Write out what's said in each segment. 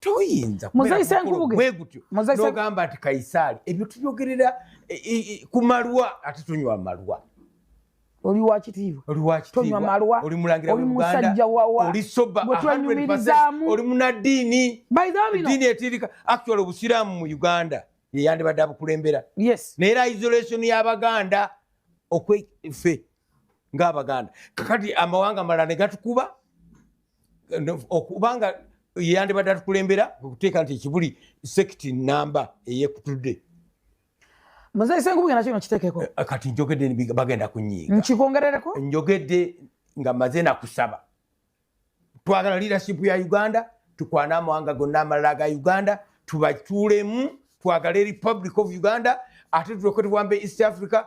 Toyinza Muzeeyi Ssenkubuge. Bwe gutyo Muzeeyi n'ogamba nti Kayisaali. Ebyo tubyogerera ku malwa, ate tonywa malwa. Oli wa kitiibwa. Oli wa kitiibwa. Tonywa malwa. Oli mulangira Oli wa Uganda. musajja wa Oli soba gwe 100%. twenyumirizaamu. Oli munaddiini. By the way, bino Eddiini etiirika. Actually, obusiraamu mu Uganda ye yandibadde abukulembera. Naye era isolation y'Abaganda, okwefe ng'Abaganda, kakati amawanga amalala ne gatukuba okubanga yandibadde atukulembera okuteeka nti ekibuli sect namba eyekutudde. Muzeeyi Ssenkubuge, nakyo kino kiteekeko. Kati njogedde, bagenda kunyiiga. Nkikwongerereko. Njogedde nga maze nakusaba. Twagala leadership ya Uganda, tukwane amawanga gonna amalala ga Uganda, tubatuulemu, twagale Republic of Uganda, ate tuleke tuwambe East Africa.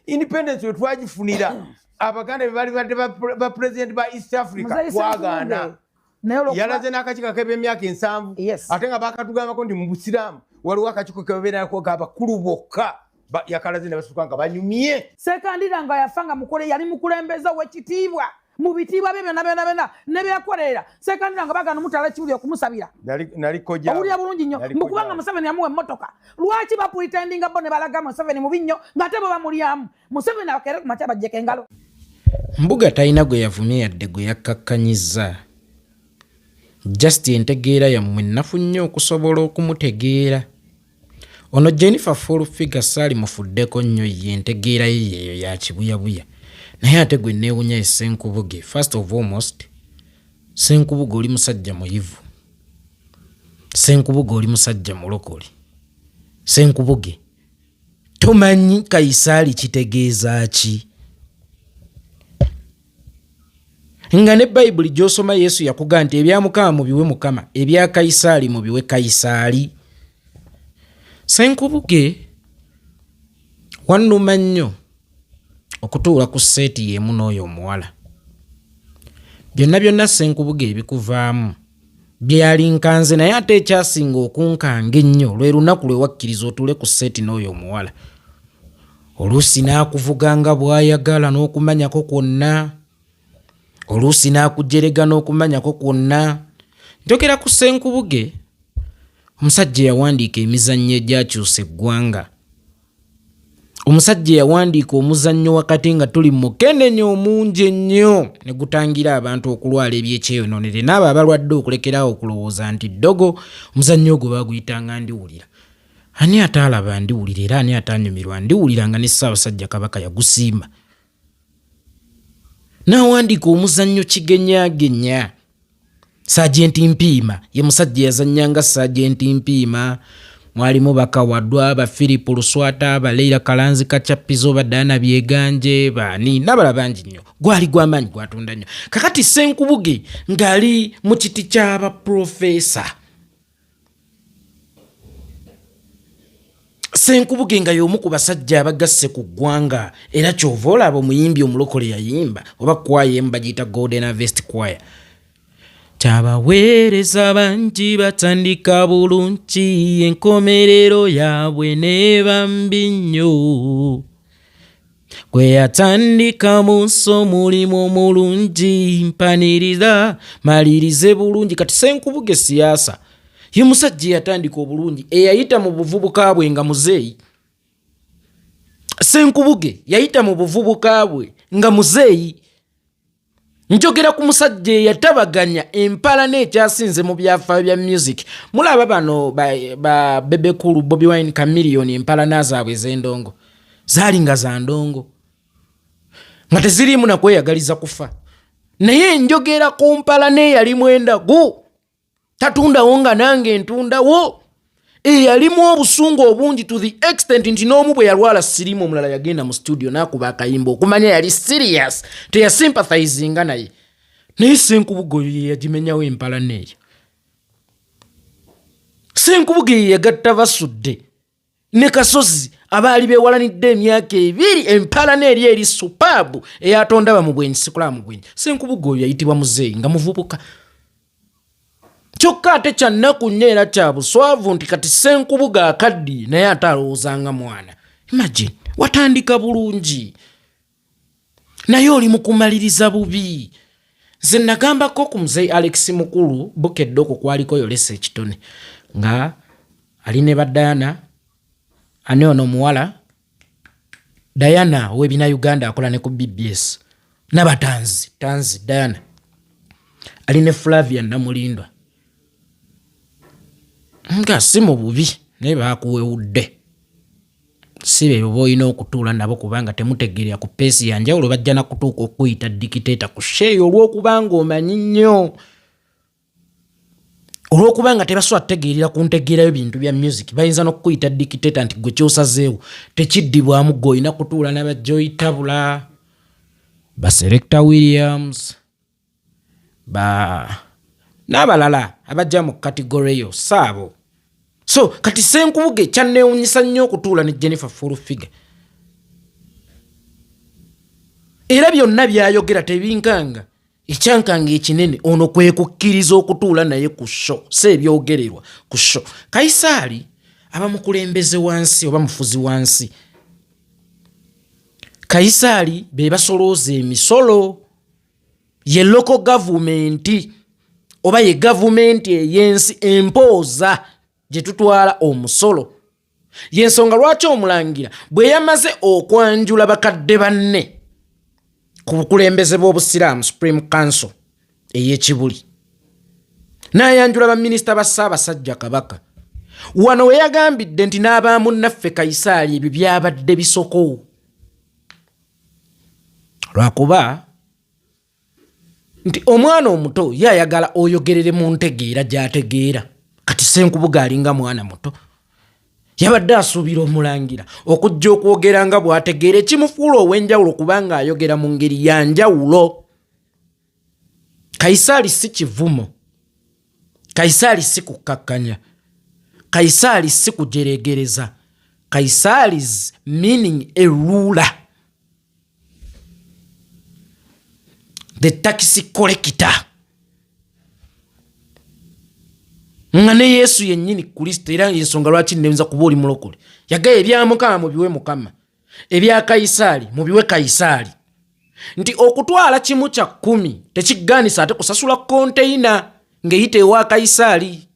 Independence we twagifunira Abaganda be bali badde ba president ba East Africa. Muzeeyi Twagaana. Ssenkubuge, naye olwokuba Yalaze n'akakiiko ak'ebemyaka 70. Ate nga bakatugambako nti mu busiraamu waliwo akakiiko kebabeerako gabakulu bokka. Yakalaze ne basuka nga banyumye. Sekandira nga yafa nga mukole, yali mukulembeze ow'ekitiibwa mu bitiibwa bye byonna byonna byonna ne byeyakolerera. Sekandira nga bagana omutala ekibuli okumusabira. Nali kojja. Owulira bulungi nnyo. Nali Mbu kubanga kojja. Museveni yamuwa emmotoka. Lwaki bapretendinga bo ne balaga Museveni mubi nnyo ng'ate bo bamulyamu? Museveni akeere ku makya bajjeko engalo. Mbuga talina gwe yavumye yadde gwe yakkakkanyizza. Just entegeera yammwe nnafu nnyo okusobola okumutegeera. Ono Jennifer Full Figure saali mufuddeko nnyo, ye entegeera ye yeeyo ya kibuyabuya. Naye ate gwe neewunya ye Ssenkubuge. First of almost, Ssenkubuge oli musajja muyivu. Ssenkubuge oli musajja mulokole. Ssenkubuge tomanyi Kayisaali kitegeeza ki? Nga ne Bayibuli gy'osoma Yesu yakuga nti ebya Mukama mubiwe Mukama, ebya Kayisaali mubiwe Kayisaali. Ssenkubuge wannuma nnyo okutuula ku set y'emu n'oyo omuwala. Byonna byonna Ssenkubuge ebikuvaamu byali nkanze, naye ate ekyasinga okunkanga ennyo lwe lunaku lwe wakkiriza otuule ku set n'oyo omuwala. Oluusi n'akuvuga nga bw'ayagala n'okumanyako kwonna, oluusi n'akujerega n'okumanyako kwonna. Njogera ku Ssenkubuge, omusajja eyawandiika emizannyo egyakyusa eggwanga, omusajja eyawandiika omuzannyo wakati nga tuli mukenenya omungi ennyo ne gutangira abantu okulwala ebyekyeyonoonere n'abo abalwadde okulekeraawo okulowooza nti ddogo. Omuzannyo ogwo baaguyitanga Ndiwulira. Ani ataalaba Ndiwulira era ani ataanyumirwa Ndiwulira, nga ne Ssaabasajja Kabaka yagusiima n'awandiika omuzannyo Kigenyagenya? Sergeant Mpiima ye musajja yazannyanga Sergeant Mpiima. Mwalimu Bakawadwa, ba Philip Luswata, ba Leila Kalanzi Kachapizo, ba Diana Byeganje, baani n'abala bangi nnyo. Gwali gw'amaanyi, gwatunda nnyo. Kakati Ssenkubuge ng'ali mu kiti ky'abaprofesa, Ssenkubuge nga y'omu ku basajja abagasse ku ggwanga, era kyova olaba omuyimbi omulokole yayimba oba kwaya emu bagiyita Golden Harvest Choir. Kyabaweereza bangi batandika bulungi, enkomerero yaabwe neeba mbi nnyo. Gwe yatandika mu nsi omulimu omulungi, mpanirira malirize bulungi. Kati Ssenkubuge siyaasa ye musajja eyatandika obulungi, eyayita mu buvubuka bwe nga muzeeyi. Ssenkubuge yayita mu buvubuka bwe nga muzeeyi. Njogera ku musajja eyatabaganya empala n'ekyasinze mu byafaayo bya music. Mulaba bano ba Bebe Cool, Bobi Wine, Chameleone, empalana zaabwe ez'endongo zaali nga za ndongo, nga teziriimu nakweyagaliza kufa. Naye njogera ku mpalana eyalimu endagu, tatundawo nga nange ntundawo, eyalimu obusungu obungi to the extent nti n'omu bwe yalwala siriimu, omulala yagenda mu studio n'akuba akayimba okumanya yali serious, teyasympathizinga naye. Naye Ssenkubuge oyo ye yagimenyawo empalana eyo. Ssenkubuge ye yagatta Basudde ne Kasozi abaali beewalanidde emyaka 2, empalana eri superb eyatondaba mu bwenyi sikulaba mu bwenyi. Ssenkubuge oyo yayitibwa muzeeyi nga muvubuka. Kyokka ate kyannaku nnyo era kya buswavu nti kati Ssenkubuge akaddiye, naye ate alowooza nga mwana. Imagine, watandika bulungi naye oli mu kumaliriza bubi. Nze nagambako ku muzeeyi Alex Mukulu Bukedde, okwo kwaliko yolesa ekitone nga ali ne ba Diana. Ani ono omuwala Diana ow'ebina Uganda akola ne ku BBS nabatanzi tanzi Diana ali ne Flavia Namulindwa, nga si mu bubi naye bakuwewudde, si beebo boolina okutuula nabo kubanga temutegeerera ku pace ya njawulo. Bajja nakutuuka okuyita dictator ku show eyo olw'okubanga omanyi nnyo, olw'okubanga tebasobola kutegeerera ku ntegeerayo bintu bya music. Bayinza n'okukuyita dictator nti gwe kyosazeewo tekiddibwamu, gwe olina kutuula n'abajja oyitabula ba Selector Williams ba n'abalala abajja mu category eyo saabo. So kati Senkubuge kyanneewunyisa nnyo okutuula ne Jennifer Full Figure, era byonna byayogera tebinkanga. Ekyankanga ekinene ono kwe kukkiriza okutuula naye ku show, si ebyogererwa ku show. Kayisaali aba mukulembeze wansi oba mufuzi wansi. Kayisaali be basolooza emisolo, ye local government oba ye gavumenti ey'ensi empooza gye tutwala omusolo. Yensonga lwaki omulangira bwe yamaze okwanjula bakadde banne ku bukulembeze bw'obusiraamu, Supreme Council ey'Ekibuli, n'ayanjula baminisita ba Ssaabasajja Kabaka, wano we yagambidde nti n'abamunnaffe Kayisaali ebyo byabadde bisoko, lwakuba nti omwana omuto ye ayagala oyogerere mu ntegeera gy'ategeera. Kati Senkubuga alinga mwana muto, yabadde asuubira omulangira okujja okwogera nga bw'ategeera, ekimufuula ow'enjawulo kubanga ayogera mu ngeri ya njawulo. Kayisaali si kivumo, Kayisaali si kukkakkanya, Kayisaali si kujeregereza. Kayisaali's meaning a ruler, the tax collector, nga ne Yesu yennyini Kristo. Era ensonga lwaki neyinza kuba oli mulokole, yagaya ebya Mukama mubiwe Mukama, ebya Kayisaali mubiwe Kayisaali, nti okutwala 1/10 tekigaanisa ate kusasula konteyina ng'eyita ewa Kayisaali.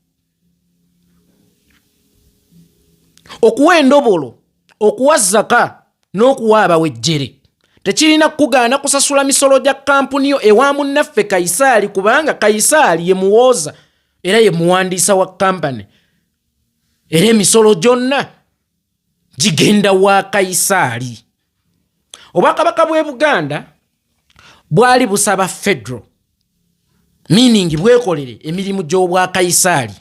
Okuwa endobolo, okuwa zaka n'okuwa abawejjere tekirina kukugaana kusasula misolo gya kampuni yo ewa munnaffe Kayisaali, kubanga Kayisaali ye muwooza era ye muwandiisa wa kampani, era emisolo gyonna gigenda wa Kayisaali. Obwakabaka bw'e Buganda bwali busaba federal, meaning bwekolere emirimu gy'obwakayisaali.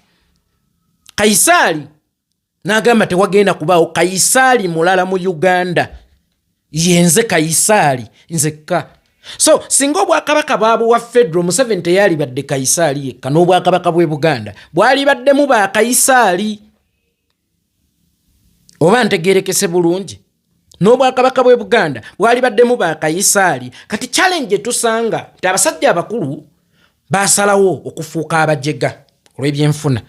Kayisaali n'agamba tewagenda kubaawo Kayisaali mulala mu Uganda, yenze Kayisaali nzekka. So singa obwakabaka baabuwa federal, Museveni teyalibadde Kayisaali yekka, n'obwakabaka bw'e Buganda bwalibaddemu bakayisaali. Oba ntegerekese bulungi? N'obwakabaka bw'e Buganda bwalibaddemu bakayisaali. Kati challenge etusanga nti abasajja abakulu basalawo okufuuka abajega olw'ebyenfuna,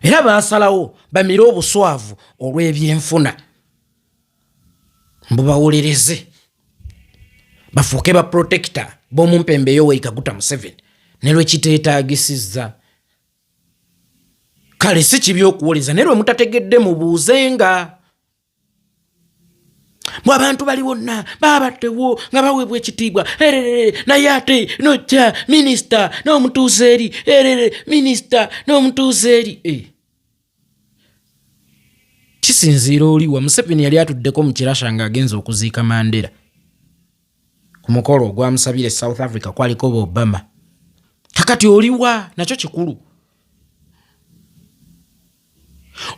era basalawo bamire obuswavu olw'ebyenfuna, mbu bawolereze bafuuke ba protector b'omumpembe Yoweri Kaguta Museveni ne lwekiteetagisizza. Kale si kibi okuwoleza, naye lwe mutategedde mubuuzenga. Mwe abantu bali wonna babaddewo nga baweebwa ekitiibwa erere, naye ate nojja minisita n'omutuuza eri erere, minisita n'omutuuza eri eh. Kisinziira oliwa. Museveni yali atuddeko mu Kirasha ng'agenza okuziika Mandela ku mukolo ogwamusabira e South Africa, kwaliko ba Obama. Kakati oliwa nakyo kikulu.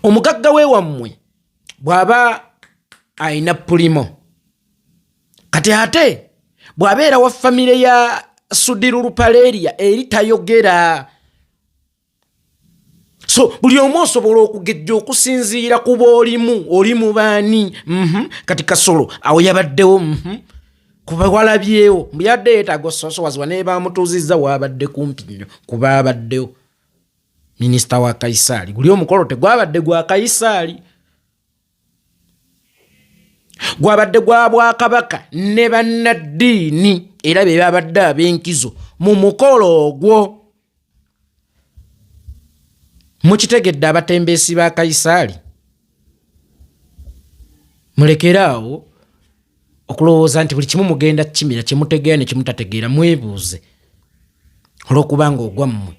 Omugagga we wammwe bw'aba alina pulimo, kati ate bw'abeera wa famire ya Sudiru Lupaleria eri tayogera. So buli omu osobola okugejja okusinziira ku boolimu, oli mu baani. Kati Kasolo awo yabaddewo kuba walabyewo yadde yeetaaga osoosowaziwa, naye bamutuuzizza waabadde kumpi nnyo kuba abaddewo minisita wa Kayisaali. Guli omukolo tegwabadde gwa Kayisaali. Gwabadde gwa bwakabaka ne bannaddiini era be babadde ab'enkizo mu mukolo ogwo. Mukitegedde abatembeesi ba Kayisaali? Mulekere awo okulowooza nti buli kimu mugenda kukimira, kyemutegeera ne kyemutategeera mwebuuze, olw'okubanga ogwammwe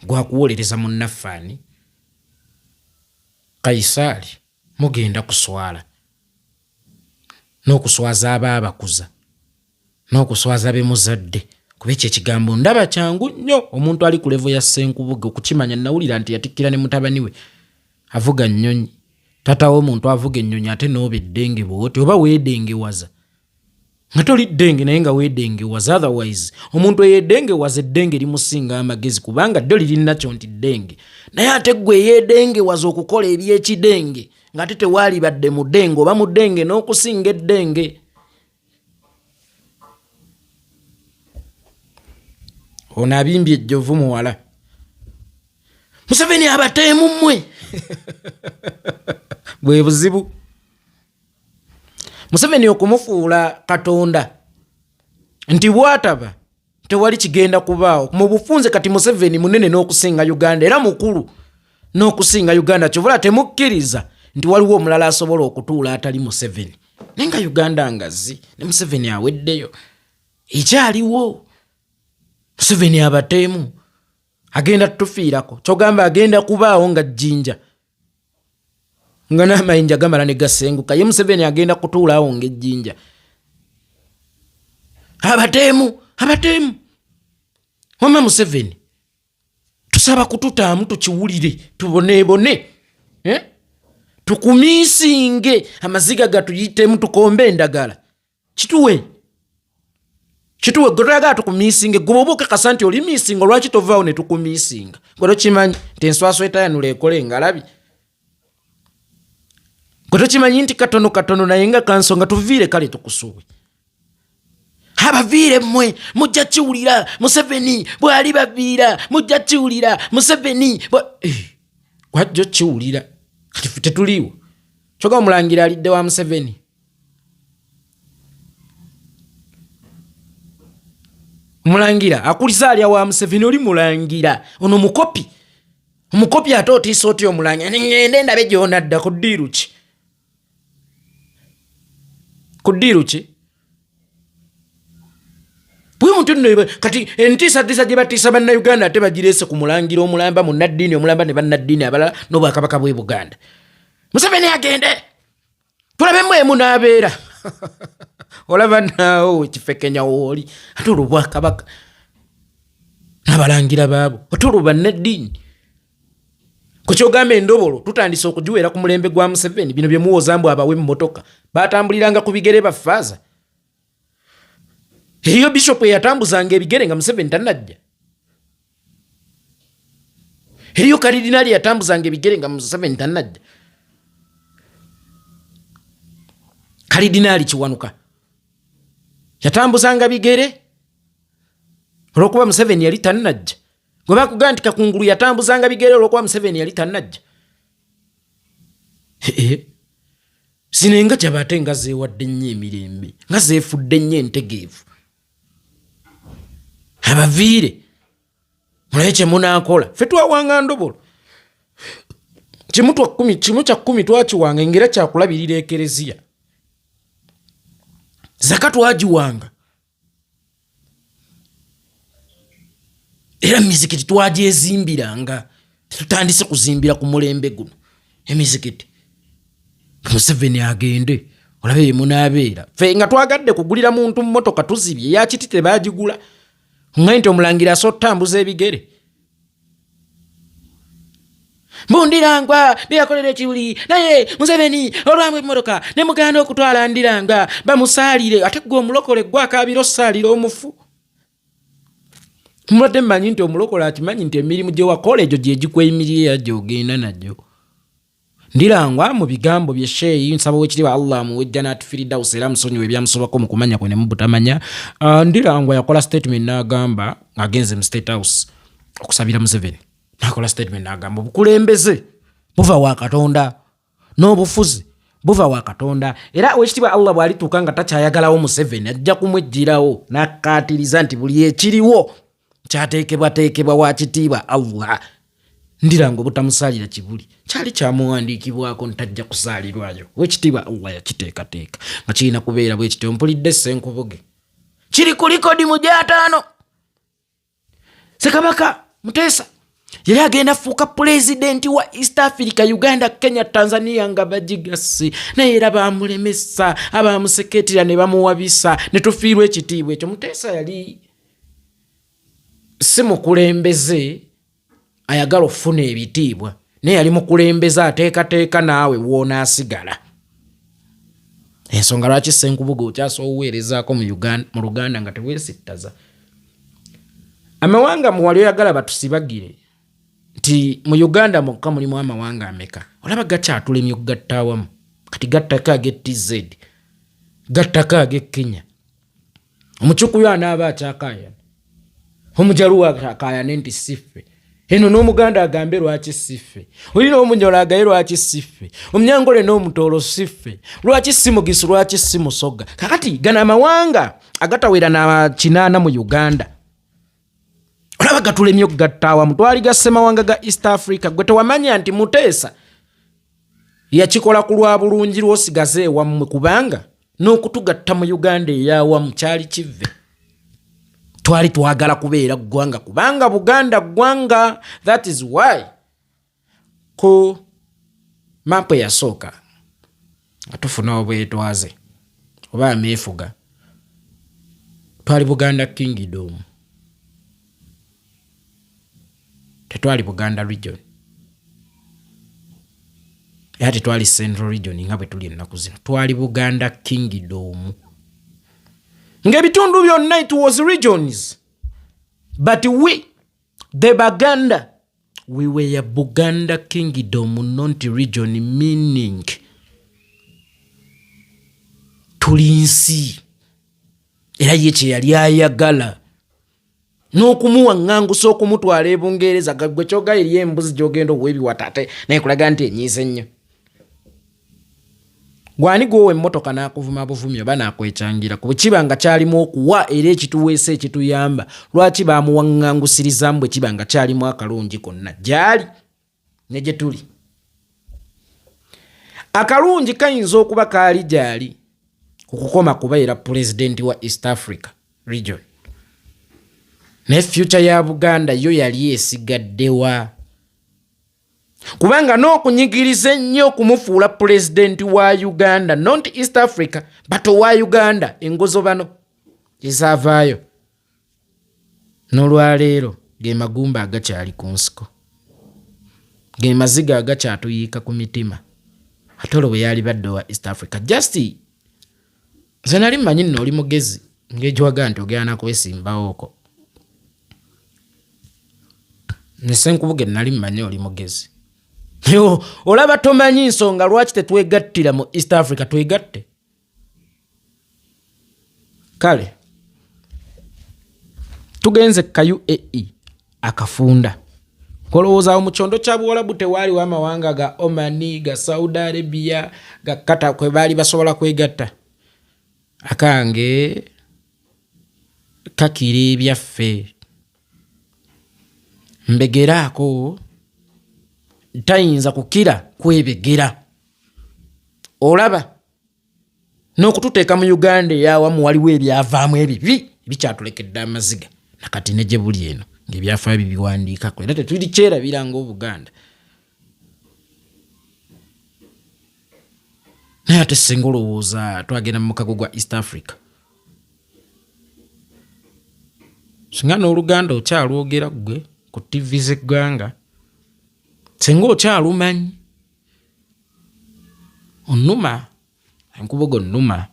gwakuwolereza munnaffe ani? Kayisaali. Mugenda kuswala n'okuswaza abaabakuza n'okuswaza be muzadde, kuba ekyo ekigambo ndaba kyangu nnyo omuntu ali ku levo ya Ssenkubuge okukimanya. Nawulira nti yatikkira ne mutabani we avuga nnyonyi. Taata w'omuntu avuga ennyonyi ate n'oba eddenge bw'oti, oba weedengewaza nga toli ddenge naye nga weedengewaza. Otherwise omuntu eyeedengewaza eddenge limusinga amagezi, kubanga ddyo lirinakyo nti ddenge, naye ate ggwe eyeedengewaza okukola ebyekidenge ng'ate tewaalibadde mudenge oba mudenge n'okusinga eddenge. Ono abimbye ejjovu muwala. Museveni abateemu mmwe bwe buzibu. Museveni okumufuula Katonda nti bwataba tewali kigenda kubaawo mu bufunze. Kati Museveni munene n'okusinga Uganda era mukulu n'okusinga Uganda, kyovula temukkiriza nti waliwo omulala asobola okutuula atali Museveni. Naye nga Uganda ngazi ne Museveni aweddeyo ekyaliwo. Museveni abateemu agenda tufiirako, kyogamba agenda kubaawo nga jjinja nga n'amayinja gamala ne gasenguka. Ye Museveni agenda kutuulaawo ng'ejjinja. Abateemu, abateemu wama Museveni tusaba kututaamu tukiwulire, tuboneebone, eh? Tukumiisinge amaziga gatuyitemu, tukombe endagala. Kituwe, kituwe gwe toyagala tukumiisinge. Gwe oba okakasa nti oli miisinga, lwaki tovaawo ne tukumiisinga? Gwe tokimanyi nti enswaswa etayanula ekola engalabi? Gwe tokimanyi nti katono katono naye nga kansonga tuviire kale tukusubwe? Abaviire mmwe mujja kiwulira. Museveni bwali baviira mujja kiwulira. Museveni gwajja kiwulira. Kati ffe tetuliiwo. Kyoga omulangira alidde wa Museveni. Omulangira akulisa alya wa Museveni. Oli mulangira ono mukopi, omukopi ate otiisa otya omulangira? Ngende ndabe gyonadda. Ku ddiiru ki? Ku ddiiru ki? Bwe muntu nno kati entiisatiisa gye batiisa Bannayuganda ate bagireese ku mulangira omulamba, munnaddiini omulamba ne bannaddiini abalala n'obwakabaka bw'e Buganda. Museveni agende tulabemu emu n'abeera. Olaba naawo ekifekenya wooli, ate olwo bwakabaka n'abalangira baabo, ate olwo bannaddiini ku kyogamba endobolo tutandise okugiweera ku mulembe gwa Museveni. Bino bye muwoza mbu abawe emmotoka, batambuliranga ku bigere. Bafaaza eriyo bishopu eyatambuzanga ebigere nga Museveni tanajja? Eriyo kalidinaali eyatambuzanga ebigere nga Museveni tanajja? Kalidinaali Kiwanuka yatambuzanga bigere olwokuba Museveni yali tannajja? Gwe bakugaa nti Kakungulu yatambuzanga bigere olwokuba Museveni yali tannajja? Zino enga kyaba ate nga zeewadde nnyo emirembe, nga zeefudde nnyo entegeevu. Abaviire mulabe kye munaakola. Ffe twawanga ndobolo kimu twa kkumi, kimu kya kkumi twakiwanga engera kyakulabirira ekereziya. Zaka twagiwanga era mizikiti twagyezimbiranga. Tetutandise kuzimbira ku mulembe guno emizikiti. Museveni agende olabe yemunaabeera. Fe nga twagadde kugulira muntu mmotoka tuzibye yakiti tebagigula nga nti omulangira asobola otutambuza ebigere. Mbundirangwa byeyakolera ekibuli, naye Museveni olwamu emmotoka ne muganda okutwala Ndiranga bamusaalire. Ate gwe omulokole gwe akaabira osaalira omufu. Mubadde mmanyi nti omulokole akimanyi nti emirimu gye wakola egyo gye gikweyimirira era gy'ogenda nagyo. Ndirangwa mu bigambo bye Sheyi, nsaba owekitiibwa Allah amuwe Jannat Firdaus era amusonyiwe ebyamusobako mu kumanya kwe ne mu butamanya. Ndirangwa yakola statement n'agamba ng'agenze mu State House okusabira Museveni, n'akola statement n'agamba obukulembeze buva wa Katonda n'obufuzi Buva wa Katonda. Era owekitiibwa Allah bw'alituuka nga takyayagalawo Museveni, ajja kumwejjirawo n'akkaatiriza nti buli ekiriwo kyateekebwateekebwa wa kitiibwa Allah. Ndiranga obutamusaalira kibuli kyali kyamuwandiikibwako ntajja kusaalirwayo. Owekitiibwa Allah yakiteekateeka nga kirina kubeera bwe kityo. Mpulidde Ssenkubuge kiri ku likodi mu gyataano. Ssekabaka Muteesa yali agenda fuuka pulezidenti wa East Africa, Uganda, Kenya, Tanzania nga bagigasse, naye era bamulemesa, abamuseketera ne bamuwabisa ne tufiirwa ekitiibwa ekyo. Muteesa yali si mukulembeze ayagala okufuna ebitiibwa, naye yali mukulembeze ateekateeka naawe w'onaasigala. Ensonga lwaki Ssenkubuge okyasobola oweerezaako mu Luganda nga teweesittaza. Amawanga muwali oyagala batusibagire nti mu Uganda mwokka mulimu amawanga ameka? Olaba gakyatulemye okugatta awamu. Kati gattako ag'e TZ, gattako ag'e Kenya. Omucukuyu anaaba akyakaayana, Omujaluwo akaayane nti siffe eno, n'Omuganda agambe lwaki siffe, oli n'Omunyola agaye lwaki siffe, Omunyankole n'Omutoolo siffe, lwaki si Mugisu, lwaki si Musoga. Kakati gano amawanga agatawera na 8 mu Uganda olaba gatulemye okugatta awamu. Twali gasse mawanga ga East Africa. Gwe tewamanya nti Muteesa yakikola ku lwa bulungi lwosigaze ewammwe, kubanga n'okutugatta mu Uganda eyawamu kyali kivve. Twali twagala kubeera ggwanga kubanga Buganda ggwanga. That is why ku maapu eyasooka nga tufuna obwetwaze oba ameefuga twali Buganda Kingdom, tetwali Buganda Region, era tetwali Central Region nga bwe tuli ennaku zino. Twali Buganda Kingdom ng'ebitundu byonna it was regions, but we the Baganda, we were Buganda Kingdom, not region, meaning tuli nsi. Era ye kye yali ayagala n'okumuwaŋŋangusa okumutwala e Bungereza. Gwe kyoga eri embuzi gy'ogenda owa ebiwata ate naye kulaga nti enyiize nnyo. Gwani gwowa emmotoka n'akuvuma buvumi oba n'akwekyangira? Ku bwe kiba nga kyalimu okuwa era ekituweesa ekituyamba, lwaki bamuwaŋŋangusirizaamu bwe kiba nga kyalimu akalungi konna gyali ne gye tuli? Akalungi kayinza okuba kaali gyali okukoma kubeera pulezidenti wa East Africa Region, naye future ya Buganda yo yali esigaddewa? Kubanga n'okunyigiriza ennyo okumufuula pulezidenti wa Uganda, not East Africa but owa Uganda, engozo bano ezaavaayo n'olwaleero ge magumba agakyali ku nsiko, ge maziga agakyatuyiika ku mitima. Ate olwo bwe yali badde owa East Africa just, nze nali mmanyi nno oli mugezi ng'ekiwaga nti ogenda nakwesimbawooko nesenkubuge. Nali mmanyi oli mugezi, naye olaba tomanyi nsonga lwaki tetwegattira mu East Africa. Twegatte. Kale tugenze ka UAE akafunda. Kolowooza awo mu kyondo kya Buwalabu tewaaliwo amawanga ga Omani, ga Saudi Arabia, ga Qatar kwe baali basobola kwegatta? Akange kakira ebyaffe mbegeraako tayinza kukira kwebegera. Olaba n'okututeeka mu Uganda eyawamu waliwo ebyavaamu ebibi ebikyatulekedde amaziga nakati ne gye buli eno ng'ebyafaayo bibiwandiikako, era tetuli kyerabira ng'Obuganda. Naye ate singa olowooza twagenda mu mukago gwa East Africa, singa n'Oluganda okyalwogera ggwe ku TV z'eggwanga, singa okyalumanyi. Onnuma enkubuga, onnuma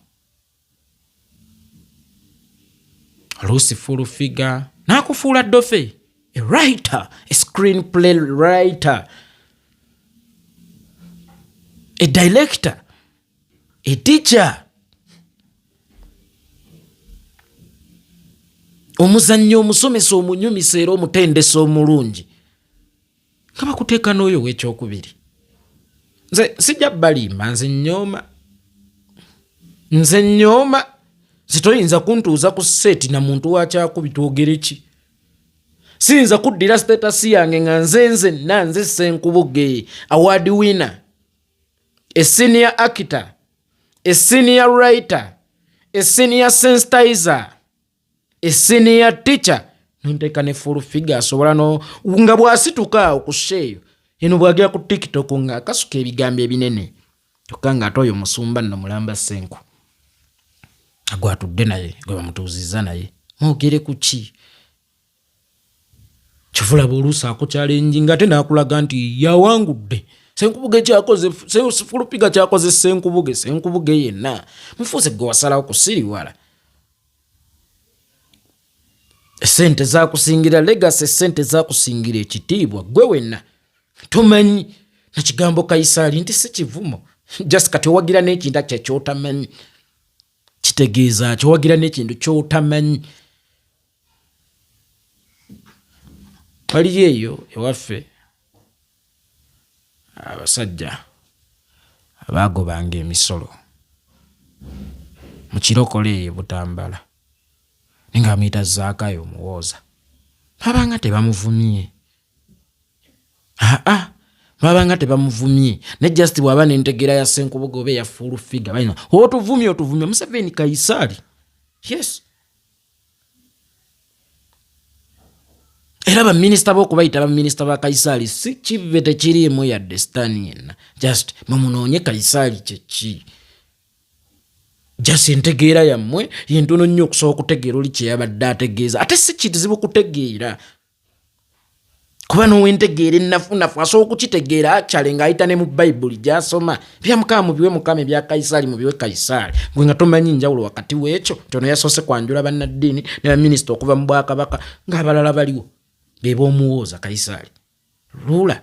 oluusi. Full Figure n'akufuula dofe, a writer, a screenplay writer, a director, a teacher, omuzannyo, omusomesa, omunyumisa era omutendesa omulungi, nga bakuteeka n'oyo ow'ekyokubiri. Nze sijja balimba, nze nyooma, nze nyooma. Sitoyinza kuntuuza ku seeti na muntu wakyakubi twogere ki. Siyinza kuddira status yange nga nze nzenna nze Ssenkubuge, award winner, a senior actor, a senior writer, a senior sensitizer, a senior teacher, nonteeka ne full figure asobola no nga bw'asituka awo ku sheeyo eno bw'agera ku TikTok nga akasuka ebigambo ebinene, kyokka ng'ate oyo musumba nno mulamba Ssenku agwatudde naye gwe bamutuuzizza naye mwogere ku ki? Kivulaba oluusi akukyalenji nga ate n'akulaga nti yawangudde Senkubuge kyakoze, Fulupiga kyakoze Senkubuge, Senkubuge yenna mufuuse gwe wasalawo kusiriwala. Sente zakusingira legacy, sente zakusingira ekitiibwa, gwe wenna tomanyi nakigambo Kayisaali nti si kivumo. Just kati owagira n'ekintu akyo kyotamanyi kitegeeza ki? Owagira n'ekintu kyotamanyi. Waliyo eyo ewaffe abasajja abaagobanga emisolo mu kirokole eyo Butambala, naye nga bamuyita Zaakayo omuwooza. Babanga tebamuvumye, aa babanga tebamuvumye, naye just bw'aba n'entegeera ya Ssenkubuge oba eya full figure balina otuvumye, otuvumye Museveni Kayisaali. Yes, era baminisita b'okubayita baminisita ba Kayisaali si kive, tekiriimu yadde sitaani yenna. Just mumunoonye Kayisaali kyeki. Just entegeera yammwe yentono nnyo okusobola okutegeera oli kyeyabadde ategeeza. Ate si kizibu kutegeera, kuba n'owentegeera ennafunafu asobola okukitegeera akyale ng'ayita ne mu Bayibuli gy'asoma. Bya Mukama mubiwe Mukama, ebya Kayisaali mubiwe Kayisaali. Gwe nga tomanyi njawulo wakati w'ekyo nti ono yasoose kwanjula bannaddiini ne baminisita okuva mu bwakabaka ng'abalala baliwo be b'omuwooza Kayisaali luula,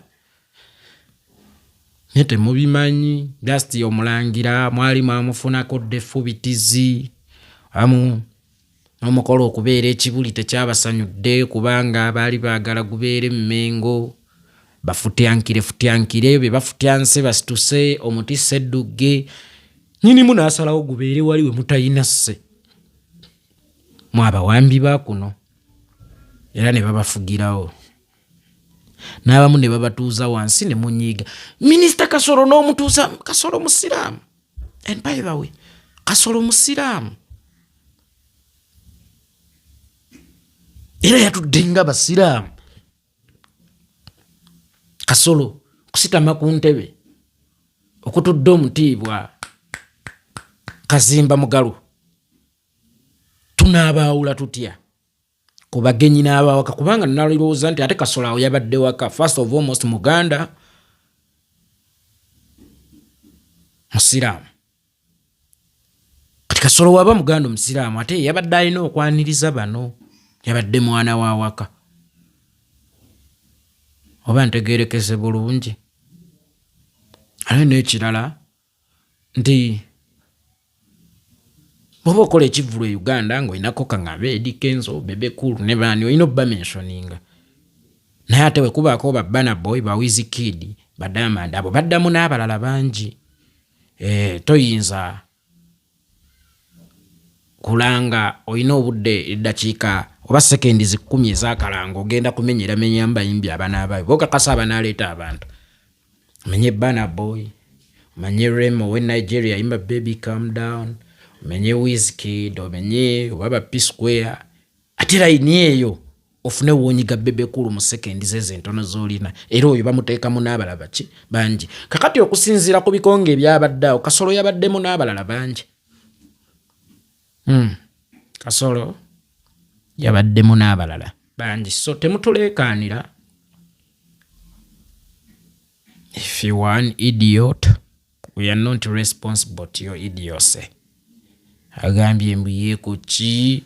naye temubimanyi. Just omulangira mwali mwamufunako dda effubitizi amu n'omukolo okubeera ekibuli tekyabasanyudde kubanga baali baagala gubeere Mmengo, bafutyankire futyankire bye bafutyanse basituse omuti Sseddugge nyinimu n'asalawo gubeere wali we mutayina sse mwe abawambi ba kuno, era ne babafugirawo n'abamu ne babatuuza wansi ne munyiiga. Minisita Kasolo n'omutuuza Kasolo musiraamu, and by the way Kasolo musiraamu era yatudde nga basiraamu. Kasolo kusitama ku ntebe okutudde omutiibwa Kazimba Mugalu, tunaabaawula tutya ku bagenyi n'abawaka? Kubanga nalirowooza nti ate Kasolo awo yabadde waka. First of almost Muganda musiraamu. Kati Kasolo waba Muganda omusiraamu ate yabadde alina okwaniriza bano, yabadde mwana wa waka. Oba ntegerekese bulungi? Ate n'ekirala nti bw'oba okola ekivvulu e Uganda ng'olinako kaŋŋambe Eddy Kenzo, Bebe Cool ne baani, olina obamentioninga, naye ate bwe kubaako ba Burna Boy, ba Wizkid, ba Diamond, abo baddamu n'abalala bangi. Toyinza kulanga olina obudde eddakiika oba sekendi 10 ez'akalango ogenda kumenyeramenyamu bayimbi abanaabayo bokakasa abanaaleeta abantu. Omenye Burna Boy, omanye Rema owe Nigeria ayimba Baby Calm Down, omenye Wizkid, omenye oba ba P Square, ate layini eyo ofune wonyiga Bebe Cool mu sekendi zezo entono z'olina, era oyo bamuteekamu n'abalala baki bangi. Kakati okusinziira ku bikonge ebyabadde awo, Kasolo yabaddemu n'abalala bangi. Kasolo yabaddemu n'abalala bangi, so temutuleekaanira. If you are an idiot, we are not responsible to your idiocy. Agambye mbu yeeko ki?